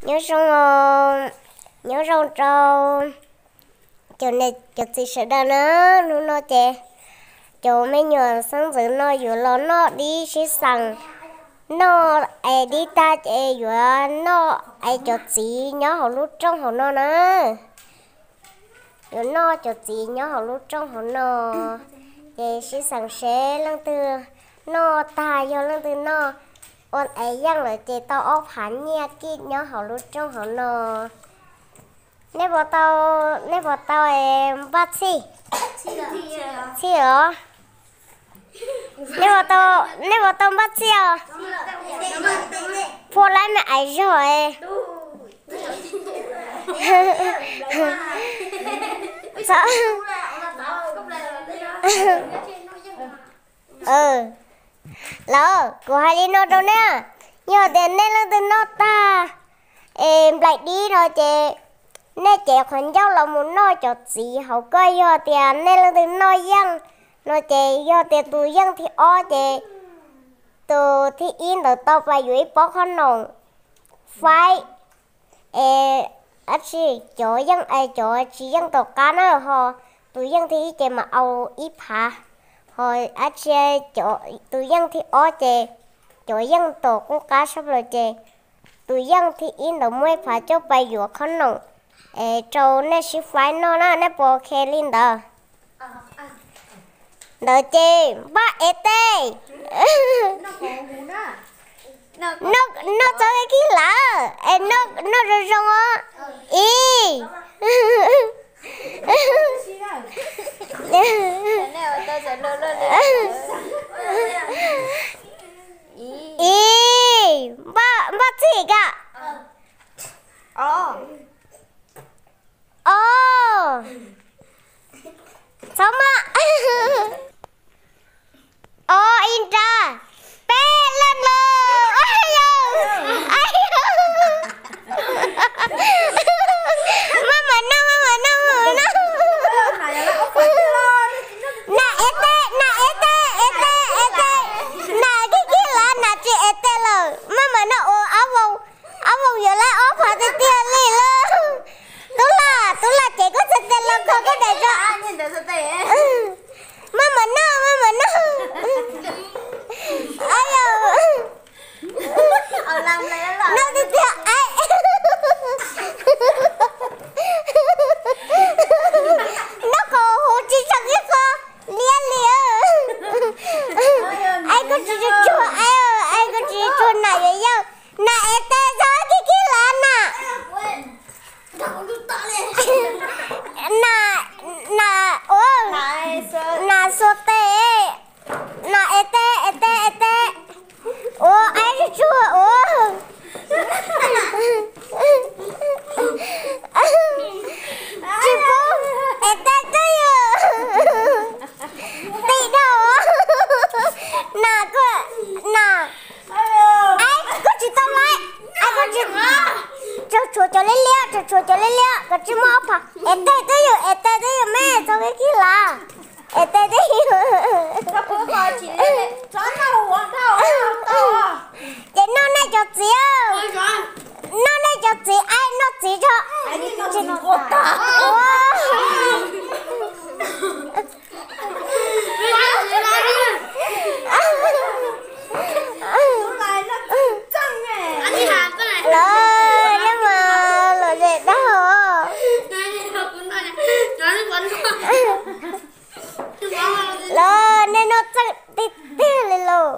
Nyob zoo, nyob zoo rau cov niam cov txiv sawv daws na. Hnub no ces cov me nyuam xeeb ntxwv no yuav los noj dib sib xeem, noj es dib tag ces yuav noj es cov txiv nyob hauv lub rooj hauv no na. Yuav noj cov txiv nyob hauv lub rooj hauv no, ces sib xeem seb leej twg noj tag, yog leej twg noj ua es yeej lawm ces tau ob phav nyiaj kij nyob hauv lub rooj hauv no. Nej puas tau, nej puas tau npaj txhij? Txhij os. Nej puas tau npaj txhij os? Phua laib me ais zog. Lawm, kuv hais li no rau nej, yog tias nej leej twg noj tag es nplaim dib no ces nej cev qhov ncauj los mus noj cov txiv hauv koj. Yog tias nej leej twg noj yeej no ces yog tias tus yeej thib ob ces tus thib ib ntawd tau pais yuav ib pob qhob noom faib. Es dab tsi, cov yeej es cov tsis yeej tom qab na, ho tus yeej thib ib ces mam au ib phav, ho dab tsi, tus yeej thib ob ces cov yeej tom qub qab sab plaws ces tus yeej thib ib ntawd muaj ib phav coj pais yuav qhob noom es rau nej sib faib noj na. Nej puas ok li ntawd? Ntawd ces npaj ev teb. Noj txog kib lawm es noj zoo zoo os. Ib, ib, npaj txhij ka. Os, txhob maj. Os, ib nrab, peb leej lauj. Maj mam noj, maj mam noj, maj mam noj. Nas ev teb, nas ev teb, ev teb, ev teb. Nas kib kib lawm, nas tsis ev teb lawm. Maj mam noj ua ob voo, ob voo yuav lawm ob phav tiag tiag li lauj. Tub Lam, tub Lam ces koj txhais tes los kho koj daim zog. Maj mam noj, maj mam noj. Noj tiag tiag. Noj qhov huv tsis tshee ib qho liab li. Aib koj tsis tsuag, aib koj tsis tsuag, nas yuav yawg. Nas ev teb txhob kib kib lawm nas. Nas, nas, nas xuas tes. Nas ev teb, ev teb, ev teb. Ua aib tsuag ua. Tsis pub ev teb twb yog tim dhau. Nas, nas, aib koj tsis tau lawm, aib koj tsis, tsuas tshuav cov liab liab, tsuas tshuav cov liab liab kom tsis muaj ob phav. Ev teb twb yog, ev teb twb yog, mej txhob kib kib lawm. Ev teb twb yog. Ces noj nej cov txiv, noj nej cov txiv, aib noj txiv tso. Lawv, nej mas lom zem dab hov. Lawv, nej noj txeej tiag tiag li lauj.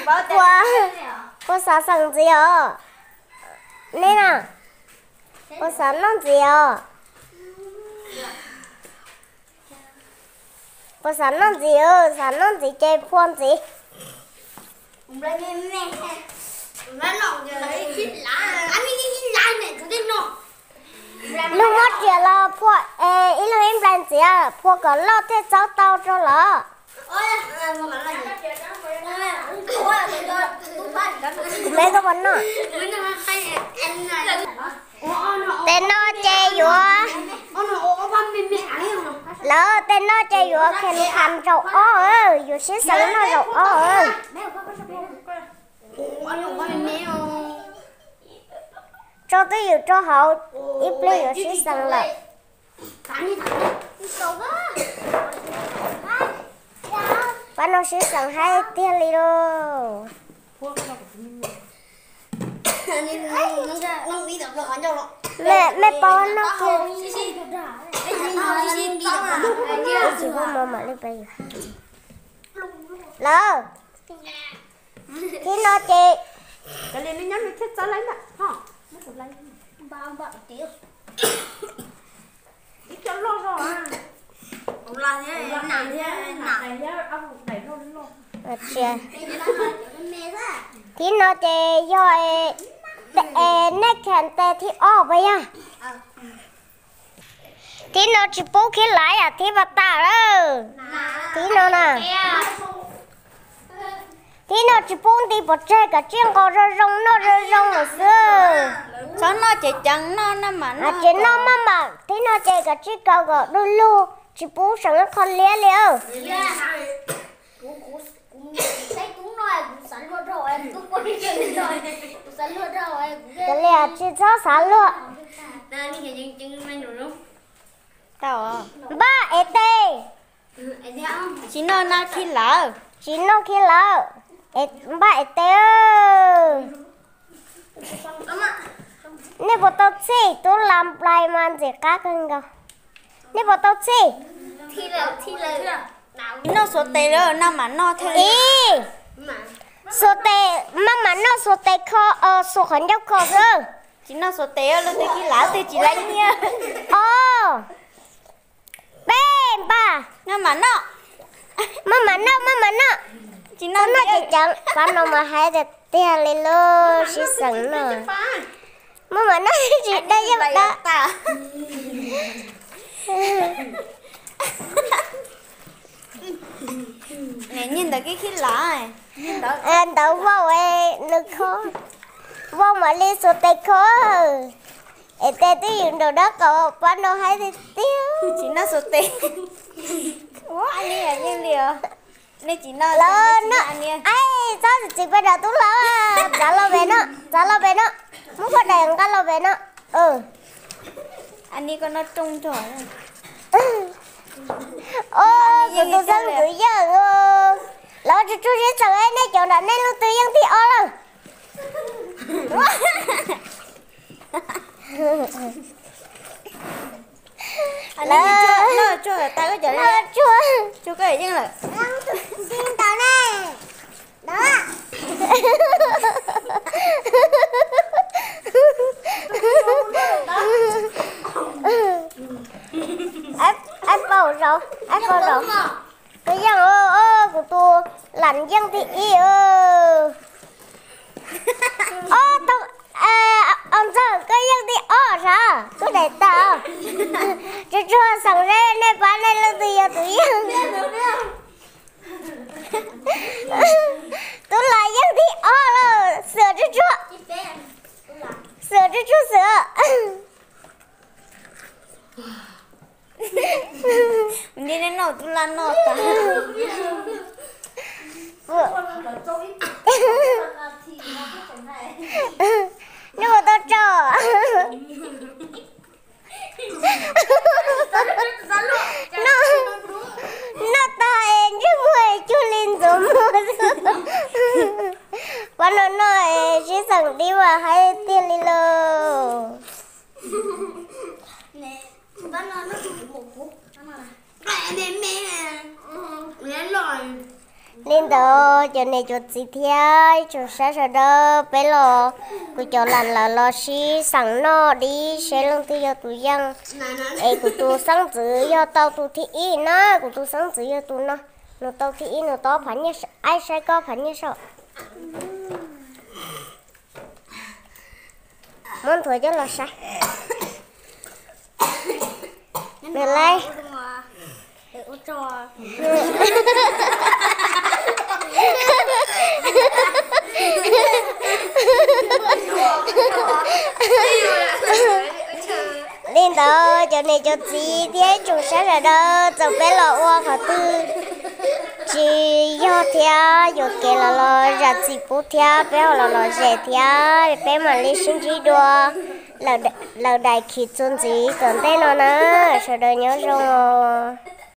Puas, puas xav xeem ntxiv os? Nej na, puas xav noj ntxiv os? Puas xav noj ntxiv? Xav noj ntxiv ces phua ntxiv. Nws muab riam los phua, ib leeg ib nplais ntxiv, phua kom loj thiaj txaub tau rau lawm. Kuv me koj puas noj? Yuav, lawv tej no ces yuav khees khees zaum ob, yuav sib xeem noj zaum ob. Tso twj ywm rau hauv, ib pliag yuav sib xeem lawm. Pab no sib xeem haib tiag li lauj. Mej paub noj kiag. Ib tsis hu mov mam li pab yuav. Lawm, thib no ces thib no ces yog nej khees tes thib ob puas yog? Thib no tsis pub khib lav yam thib pas tas lawm. Thib no na, thib no tsis pub nti pov tseg, kav tsij nqos zoo zoo, noj zoo zoo lawm xwb. Txhob noj ceev ceev, noj na mas, ces noj maj mam, thib no ces kav tsij kaw kom du lug, tsis pub seem qho liab li. Kav liam tsis txhob xav luag. Npaj ev tes. Tsis noj na khib lawm. Tsis noj khib lawm. Npaj ev tes. Nej puas tau txhij? Tub Las Nplais mas ntxim qab kawg nkaus. Nej puas tau txhij? Noj xuas tes lawm, noj mam noj thiaj li. Ib, xuas tes, maj mam noj xuas tes kho, xuas qhov ncauj kho xwb. Tsis noj xuas tes, leej twg khib lawm twg tsis laib nyiaj. Ob, peb, npaj. Noj mam noj. Maj mam noj, maj mam noj. Tsis noj ces ceev, pab no mas haib tiag tiag li lauj, sib xeem noj. Maj mam noj tsis daj yeej dab. Nyiaj ntawd khib khib lawm. Ntawd vau, nws kho, vau mam li xuas tes kho. Es tes twb ywm nraum dab qaum, pab no haib tiag tiag. Tsis noj xuas tes. Ua li yeej li. Nej tsis noj lawm no. Txhob txwm txwm pab nram tub lawm, txav los pem no, txav los pem no, muab poj daim nqa los pem no. Kuv tus xeeb ntxwv yeej, lawv tsuag tsuag sib txeem, nej cov nram nej leej twg yeej thib ob lawm. Lawv tsuag, tsuag, tsuag, tsuag, tsuag, yeej lawm. Ab paus zaum, ab paus zaum. Koj yeej, kuv tus lam yeej thib ib. Ob tug, ntxawg koj yeej thib ob sas, koj daim tag. Tsuag tsuag xeem ze, nej pab nej leej twg yog tus yeej. Tub Las yeej thib ob lawm, xwm tsuag tsuag. Xwm tsuag tsuag xwm. Nti nej noj Tub Las noj tas. Nej puas tau tso? Noj tag es ntsej muag cuag li ntxuav muag xwb. Pab no noj es sib xeem tib mas haib tiag li lauj. Li ntawd cov niam cov txiv thiab tsoom saib sawv daws, peb los kuv cov lam lawv los sib xeem noj dib seb leej twg yog tus yeej. Es kuv tus xeeb ntxwv yog tau tus thib ib na, kuv tus xeeb ntxwv yog tus no, nws tau thib ib, nws tau phav nyiaj, aib saib koj phav nyiaj saum. Muab nthuav coj los saib. Nws laib. Li ntawd cov niam cov txiv thiab ib tsoom saib sawv daws, txawm peb los ua qhov twg tsis yog thiab yuam kev los los zam txim pub thiab, peb ho los lom zem thiab, peb mam li sib ntsib dua lawm daim khiv txuas ntxiv tom ntej no na. Sawv daws nyob zoo os.